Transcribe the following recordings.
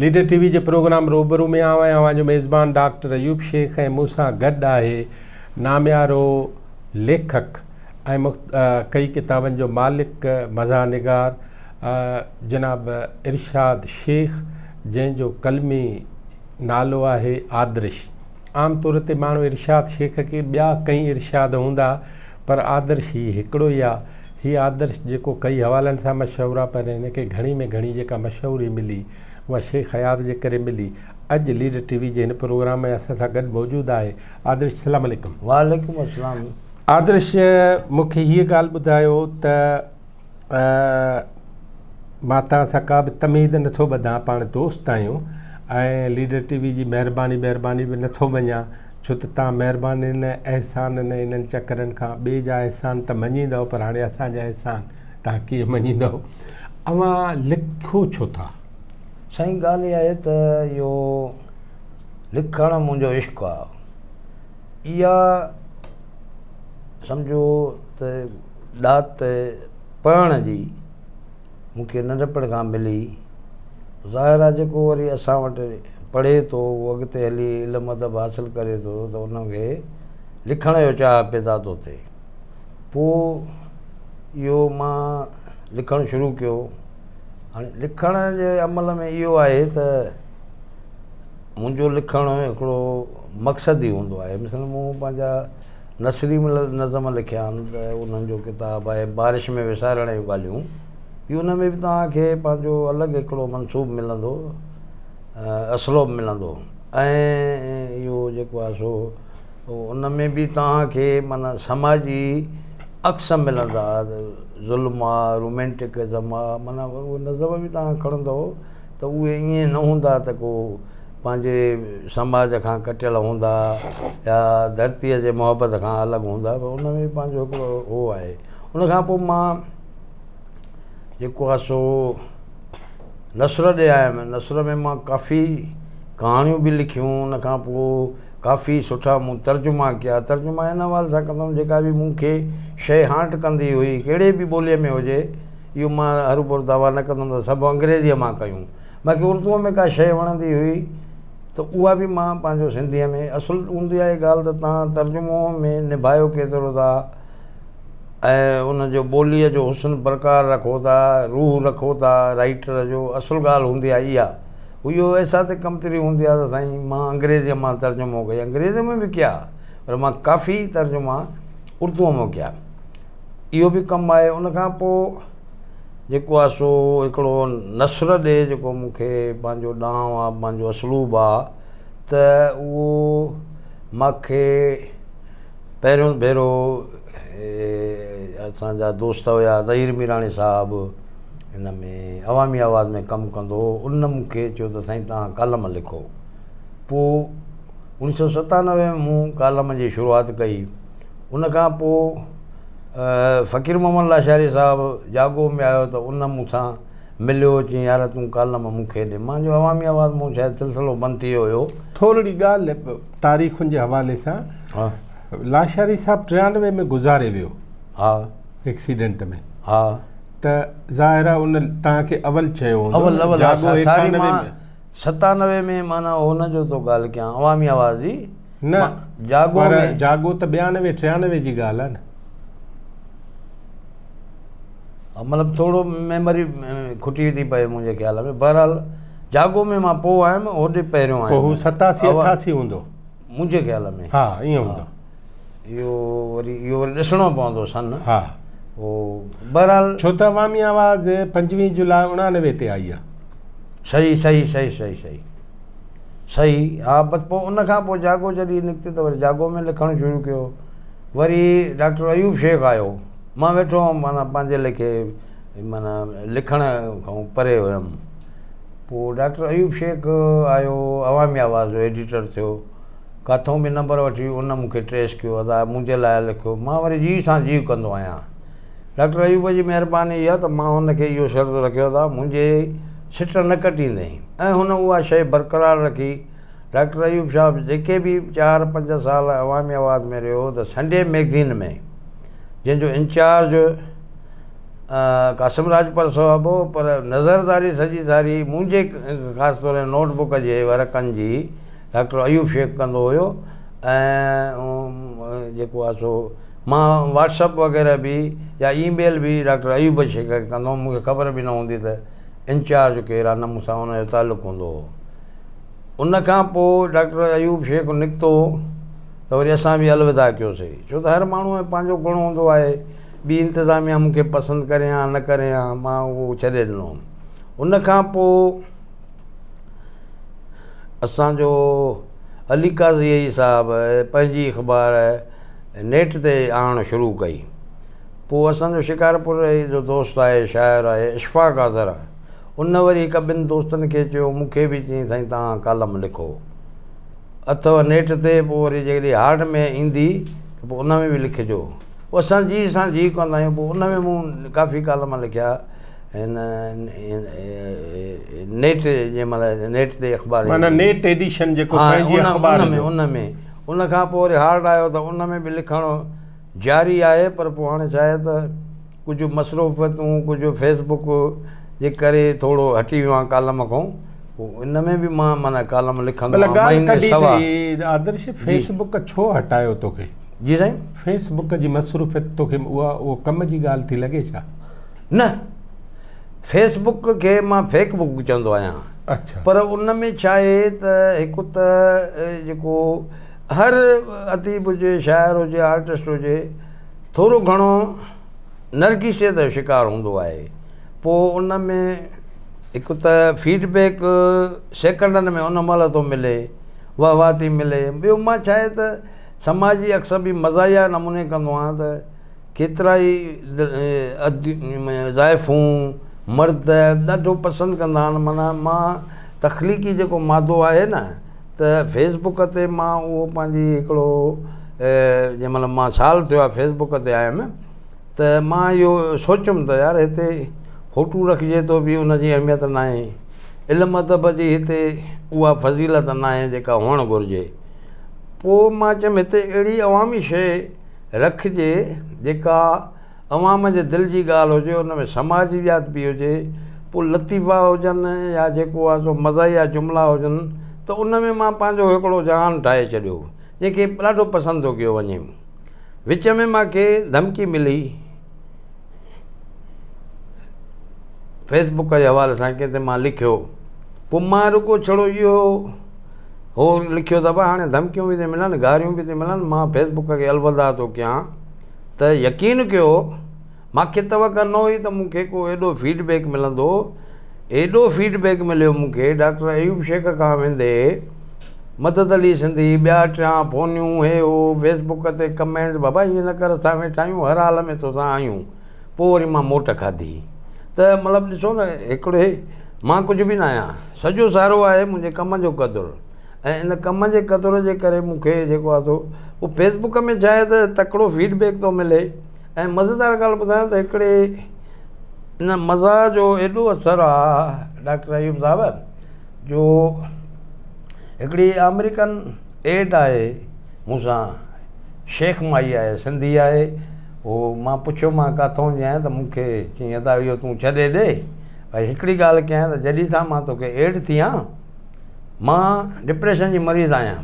Leader ٽي V جي programme روبرو ۾ آئون آهيان اوهان جو ميزبان ڊاڪٽر ايوب شيخ ۽ مون سان گڏ آهي ناميارو ليکڪ ۽ ڪئي ڪتابن جو مالڪ مزاح نگار جناب ارشاد شيخ جنهن جو قلمي نالو آهي آدرش. عام طور تي ماڻهو ارشاد شيخ کي ٻيا ڪئين ارشاد هوندا پر آدرش هي هڪڙو ئي آ. هي آدرش جيڪو ڪئي حوالن سان مشهور آ پر هن کي گهڻي ۾ گهڻي جيڪا مشهوري ملي اها شيخ اياز جي ڪري ملي. اڄ ليڊر ٽي وي جي هن پروگرام ۾ اسان سان گڏ موجود آهي. آدرش سلام عليڪم. وعليڪم السلام. آدرش مون کي هيء ڳالهه ٻڌايو ته مان توهان سان ڪا به تمهيد نٿو ٻڌان پاڻ دوست آهيون ۽ ليڊر ٽي وي جي مهرباني مهرباني به نٿو مڃان ڇو ته توهان مهربانين احسانن ۽ انهن چڪرن کان ٻئي جا احسان ته مڃيندؤ پر هاڻي اسان جا احسان توهان ڪيئن مڃيندؤ اوهان لکو ڇو ٿا؟ سائين ڳالهه اها آهي ته اهو لکڻ منهنجو عشق آهي اها سمجهو ته ڏات پڙهڻ جي مون کي ننڍپڻ کان ملي. ظاهر آهي جيڪو وري اسان وٽ پڙهي ٿو اهو اڳتي هلي علم ادب حاصل ڪري ٿو ته ان کي لکڻ جو چاهه پيدا ٿو ٿئي. پوء اهو مان لکڻ شروع ڪيو. هاڻي لکڻ جي عمل ۾ اهو آهي ته منهنجو لکڻ هڪڙو مقصدي هوندو آهي. مثلاً مون پنهنجا نثري نظم لکيا آهن ته انهن جو ڪتاب آهي بارش ۾ وسارڻ جون ڳالهيون هي ان ۾ به توهان کي پنهنجو الڳ هڪڙو منسوب ملندو اسلوب ملندو ۽ اهو جيڪو آهي سو ان ۾ به توهان کي معنيٰ سماجي عڪس ملندا ظلم آهي رومينٽڪزم آهي معنيٰ اهي نظم به توهان کڻندو ته اهي ائين نه هوندا ته ڪو پنهنجي سماج کان ڪٽيل هوندا يا ڌرتيء جي محبت کان الڳ هوندا پر ان ۾ پنهنجو هڪڙو هو آهي ان کان پوء مان جيڪو آهي سو نثر ڏي آيم نثر ۾ مان ڪافي ڪهاڻيون به لکيون ان کان پوء ڪافي سٺا مون ترجما ڪيا ترجما ان حوالي سان ڪندو هئم جيڪا به مون کي شيء هانٽ ڪندي هئي ڪهڙي به ٻوليء ۾ هجي اهو مان هروڀرو دعويٰ نه ڪندم ته سڀ انگريزيء مان ڪيون باقي اردوء ۾ ڪا شيء وڻندي هئي ته اها به مان پنهنجو سنڌيء ۾ اصل هوندي آهي ڳالهه ته توهان ترجمو ۾ نڀايو ڪيترو ٿا ۽ ان جو ٻوليء جو حسن برقرار رکو ٿا روح رکو ٿا رائيٽر جو اصل ڳالهه هوندي آهي اها اهو احساس ڪمتري هوندي آهي ته سائين مان انگريزيء مان ترجمو ڪئي انگريزيء ۾ به ڪيا پر مان ڪافي ترجما اردوء مان ڪيا اهو به ڪم آهي ان کان پوء جيڪو آ سو هڪڙو نثر ڏي جيڪو مون کي پنهنجو ڏانء آ پنهنجو اسلوب آ ته اهو مان کي پهريون ڀيرو اسان جا دوست هيا ظهير ميراڻي صاحب هن ۾ عوامي آواز ۾ ڪم ڪندو هو ان مون کي چيو ته سائين توهان ڪالم لکو پوء اڻويهه سو 97 ۾ مون ڪالم جي شروعات ڪئي ان کان پوء فقير محمد لاشاري صاحب جاڳو ۾ آيو ته ان مون سان مليو چيائين يار تون ڪالم مون کي ڏي مان جو عوامي آواز مون شايد سلسلو بند ٿي ويو هيو. ٿورڙي ڳالهه تاريخن جي حوالي سان ها لاشاري صاحب 93 ۾ گذاري ويو ها ايڪسيڊنٽ ۾ ها ته ظاهر آهي ان توهان کي اول چيو هوندو اول اول جاڳو ساري 91 مان ۾ 97 ۾ معنيٰ هن جو ٿو ڳالهه ڪيان عوامي آواز جي نه جاڳو پر ۾ جاڳو ته 92 93 جي ڳالهه آهي نه. مطلب ٿورو ميموري کٽي ٿي پئي منهنجي خيال ۾ بهرحال جاڳو ۾ مان پوء آيم هوڏي پهريون آيم پوء هو 87 88 هوندو منهنجي خيال ۾ ها ائين هوندو اهو وري اهو وري ڏسڻو پوندو سن ها اهو بهرحال ڇو ته عوامي آواز 25 جولاء 99 تي آئي آهي صحيح صحيح صحيح صحيح صحيح صحيح ها بس پوء ان کان پوء جاڳو جڏهن نڪتي ته وري جاڳو ۾ لکڻ شروع ڪيو وري ڊاڪٽر ايوب شيخ آيو مان ويٺو هئم معنيٰ پنهنجي ليکي معنيٰ لکڻ کان پري هيم پوء ڊاڪٽر ايوب شيخ آيو عوامي آواز جو ايڊيٽر ٿيو ڪاٿون به نمبر وٺي ان مون کي ٽريس ڪيو ادا منهنجي لاء لکيو مان وري جيء سان جيء ڪندو آهيان ڊاڪٽر ايوب جي مهرباني اها ته مان هن کي اهو شرط رکيو ته منهنجي سٽ نه ڪٽيندين ۽ هن اها شيء برقرار رکي. ڊاڪٽر ايوب صاحب جيڪي به چار پنج سال عوامي آواز ۾ رهيو ته سنڊي مئگزين ۾ جنهن جو انچارج قاسم راڄپر صاحب هو پر نظرداري سڄي ساري منهنجي خاص طور نوٽ بڪ جي ورقن جي ڊاڪٽر ايوب شيخ ڪندو هيو ۽ جيڪو آهي سو مان واٽس اپ وغيره به يا اي ميل به ڊاڪٽر ايوب شيخ کي ڪندو هوم مونکي خبر به نه هوندي ته انچارج ڪير آهي نه مون سان ان جو تعلق هوندو هو ان کان پوء ڊاڪٽر ايوب شيخ نڪتو ته وري اسان به الوداع ڪيوسي ڇو ته هر ماڻهو جو پنهنجو گڻ هوندو آهي ٻي انتظاميا مون کي پسند ڪري ها نه ڪري ها مان اهو ڇڏي ڏنو ان کان پوء اسانجو علي قاضي صاحب پنهنجي اخبار نيٽ تي آڻڻ شروع ڪئي پوء اسانجو شڪارپور جو دوست آهي شاعر آهي اشفاق آذر ان وري هڪ ٻن دوستن کي چيو مون کي به چيائين سائين توهان ڪالم لکو اٿو نيٽ تي پوء وري جيڪڏهن هارڊ ۾ ايندي ته پوء ان ۾ به لکجو پوء اسان جي سان جي ڪندا آهيون پوء ان ۾ مون ڪافي ڪالم لکيا هن نيٽ جنهن مهل نيٽ تي اخبار معنيٰ نيٽ ايڊيشن جيڪو پنهنجي اخبار ان ۾ ان ۾ ان کان پوء وري هارڊ آيو ته ان ۾ به لکڻ جاري آهي پر پوء هاڻي ڇا آهي ته ڪجهه مصروفيتون ڪجهه فيس بڪ جي ڪري ٿورو هٽي ويو آهيان ڪالم کان پوء ان ۾ به مان معنيٰ ڪالم لکندو آهيان مهيني سوا آدرش فيس بڪ ڇو هٽايو توکي؟ جي سائين. فيس بڪ جي مصروفيت توکي اها اهو ڪم جي ڳالهه ٿي لڳي ڇا؟ نه فيس بڪ کي مان فيڪ بڪ چوندو آهيان اڇا پر ان ۾ ڇا آهي ته هڪ ته جيڪو هر اديب هجي شاعر هجي آرٽسٽ هجي ٿورو گهڻو نرگسيت جو شڪار هوندو آهي پوء ان ۾ هڪ ته فيڊ بيڪ سيڪنڊن ۾ ان مهل ٿو ملي واهه واهه ٿي ملي ٻيو مان ڇا آهي ته سماجي عڪس به مزاحيه نموني ڪندو آهيان ته ڪيترا ئي زائفون مرد ڏاڍو پسند ڪندا آهن معنيٰ مان تخليقي جيڪو مادو آهي نه ته فيس بڪ تي مان اهو پنهنجي هڪڙو جنهن مهل مان سال ٿيو آهي فيس بڪ تي آيم ته مان اهو سوچيم ته يار هتي فوٽو رکجي ٿو به ان جي اهميت ناهي علم ادب جي هتي اها فضيلت ناهي جيڪا هئڻ گهرجي پوء مان چيم هتي اهڙي عوامي شيء رکجي جيڪا عوام جي دل جي ڳالهه هجي، ان ۾ سماجيات به هجي، پوء لطيفا هجن يا جيڪو آهي سو مزاحيه جملا هجن ته ان ۾ مان پنهنجو هڪڙو جهان ٺاهي ڇڏيو، جنهن کي ڏاڍو پسند ٿو ڪيو وڃي. وچ ۾ مان کي ڌمڪي ملي فيس بڪ جي حوالي سان ڪنهن تي مان لکيو، پوء مان رڳو ڇڙو اهو هو لکيو ته ابا هاڻي ڌمڪيون به ٿي ملن، گاريون به ٿي ملن، مان فيس بڪ کي الوداع ٿو ڪيان. ته يقين ڪيو مان کي توقع نه هئي ته مون کي ڪو ايڏو فيڊ بيڪ ملندو ايڏو فيڊ بيڪ مليو مون کي ڊاڪٽر ايوب شيخ کان ويندي مدد علي سنڌي ٻيا ٽيان فونيون هي هو فيس بڪ تي ڪمينٽس بابا ائين نه ڪر اسان ويٺا آهيون هر حال ۾ توسان آهيون پوء وري مان موٽ کاڌي ته مطلب ڏسو نه هڪڙي مان ڪجهه به نه آهيان سڄو سارو آهي منهنجي ڪم جو قدر ۽ ان ڪم جي قدر جي ڪري مون کي جيڪو آهي سو اهو فيس بڪ ۾ ڇا آهي ته تڪڙو فيڊ بيڪ ٿو ملي ۽ مزيدار ڳالهه ٻڌايان ته هڪڙي ان مزاح جو ايڏو اثر آهي ڊاڪٽر ايوب صاحب جو هڪڙي آمريڪن ايڊ آهي مون سان شيخ مائي آهي سنڌي آهي هو مان پڇيو مان ڪاٿون جي آهيان ته مون کي چيائين ادا اهو تون ڇڏي ڏي ڀئي هڪڙي ڳالهه ڪيان ته جڏهن سان مان توکي ايڊ ٿي آهيان مان ڊپريشن جي مريض آهيان.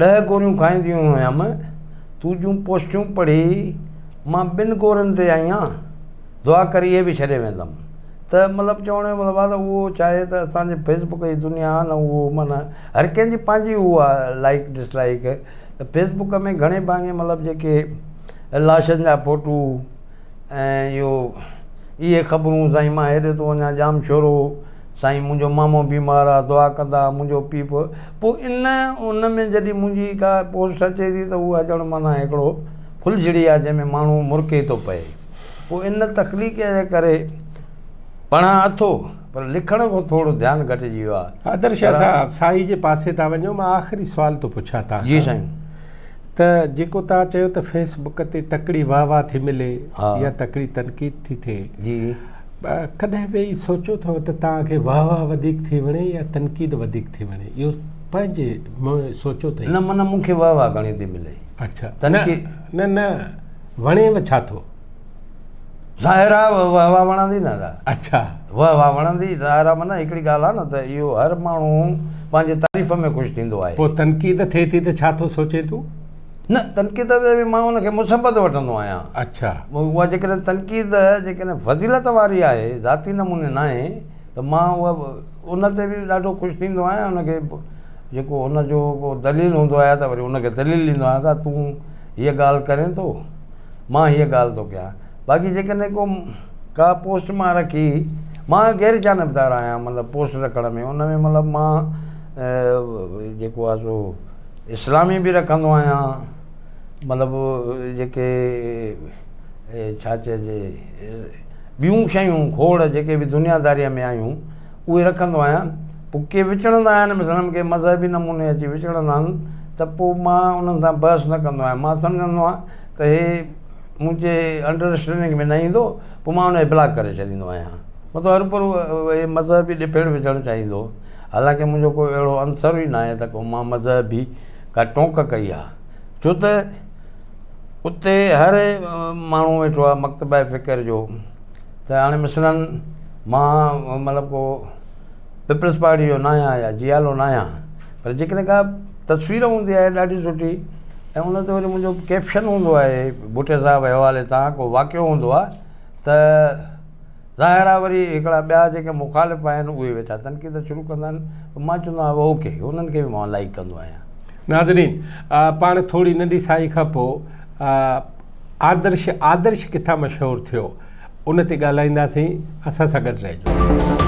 ڏهه گوريون کائينديون هيم، تون جون پوسٽون پڙهي مان ٻن گورين تي آئي آهيان، دعا ڪر اهي به ڇڏي ويندم. ته مطلب چوڻ جو مطلب آهي ته اهو چاهي ته اسان جي فيس بڪ جي دنيا آهي نه اهو معنيٰ هر ڪنهن جي پنهنجي اهو آهي لائيڪ ڊس لائيڪ ته فيس بڪ ۾ گهڻي ڀاڱي مطلب جيڪي لاشن جا فوٽو ۽ اهو اهي خبرون سائين مان هيڏي ٿو وڃان ڄامشورو سائين منهنجو مامو بيمار آ دعا ڪندا منهنجو پيء پوء پوء ان ان ۾ جڏهن منهنجي ڪا پوسٽ اچي ٿي ته اها ڄڻ معنيٰ هڪڙو ڦلجهڙي آ جنهن ۾ ماڻهو مرڪي ٿو پئي پوء ان تخليق جي ڪري پڙهان اٿو پر لکڻ کان ٿورو ڌيان گهٽجي ويو آ. آدرش صاحب سائين جي پاسي ٿا وڃو مان آخري سوال ٿو پڇان تان جي سائين. ته جيڪو توهان چيو ته فيس بڪ تي تڪڙي واهه واهه ٿي ملي يا تڪڙي تنقيد ٿي ٿئي جي ڪڏهن ويهي سوچيو اٿو ته توهان کي واهه واهه وڌيڪ ٿي وڻي يا تنقيد وڌيڪ ٿي وڻي اهو پنهنجي منهن سوچيو اٿئي نه معنيٰ مون کي واهه واهه گهڻي ٿي ملي اڇا تنقيد نه نه وڻيو ڇا ٿو؟ ظاهر آ وهه واهه وڻندي نه ادا. اڇا. وهه واهه وڻندي ظاهر آ معنيٰ هڪڙي ڳالهه آ نه ته اهو هر ماڻهو پنهنجي تعريف ۾ خوش ٿيندو آهي. پوء تنقيد ٿئي ٿي ته ڇا ٿو سوچين تون؟ نه تنقيد تي به مان ان کي مثبت وٺندو آهيان. اڇا. اها جيڪڏهن تنقيد جيڪڏهن فضيلت واري آهي ذاتي نموني ناهي ته مان اها ان تي به ڏاڍو خوش ٿيندو آهيان ان کي جيڪو ان جو ڪو دليل هوندو آهي ته وري ان کي دليل ڏيندو آهيان ته تون هيء ڳالهه ڪرين ٿو مان هيء ڳالهه ٿو ڪيان باقي جيڪڏهن ڪو ڪا پوسٽ مان رکي مان غير جانبدار آهيان مطلب پوسٽ رکڻ ۾ ان ۾ مطلب مان جيڪو آهي سو اسلامي به رکندو آهيان مطلب جيڪي ڇا چئجي ٻيون شيون کوڙ جيڪي به دنياداريء ۾ آيون اهي رکندو آهيان پوء ڪي وچڙندا آهن مثلاً ڪي مذهبي نموني اچي وچڙندا آهن ته پوء مان انهن سان بحث نه ڪندو آهيان مان سمجهندو آهيان ته هي منهنجي انڊراسٽينڊنگ ۾ نه ايندو پوء مان ان کي بلاڪ ڪري ڇڏيندو آهيان مطلب هرڀرو هي مذهبي ڏڦيڙ وجهڻ چاهيندو حالانڪه منهنجو ڪو اهڙو عنصر ئي ناهي ته ڪو مان مذهبي ڪا ٽونڪ ڪئي آهي ڇو ته اتي هر ماڻهو ويٺو آهي مڪتبه فڪر جو ته هاڻي مثلاً مان مطلب ڪو پيپلز پارٽي جو ناهيان يا جيالو ناهيان پر جيڪڏهن ڪا تصوير هوندي آهي ڏاڍي سٺي ۽ ان تي وري منهنجو ڪيپشن هوندو آهي ڀٽي صاحب جي حوالي سان ڪو واقعو هوندو آهي ته ظاهر آهي وري هڪڙا ٻيا جيڪي مخالف آهن اهي ويٺا تنقيد شروع ڪندا آهن ته مان چوندو آهيان اوڪي انهن کي به مان لائيڪ ڪندو آهيان. ناظرين پاڻ ٿوري ننڍي ساهي کان پوء آدرش آدرش ڪٿان مشهور ٿيو ان تي ڳالهائينداسين اسان سان گڏ رهجو.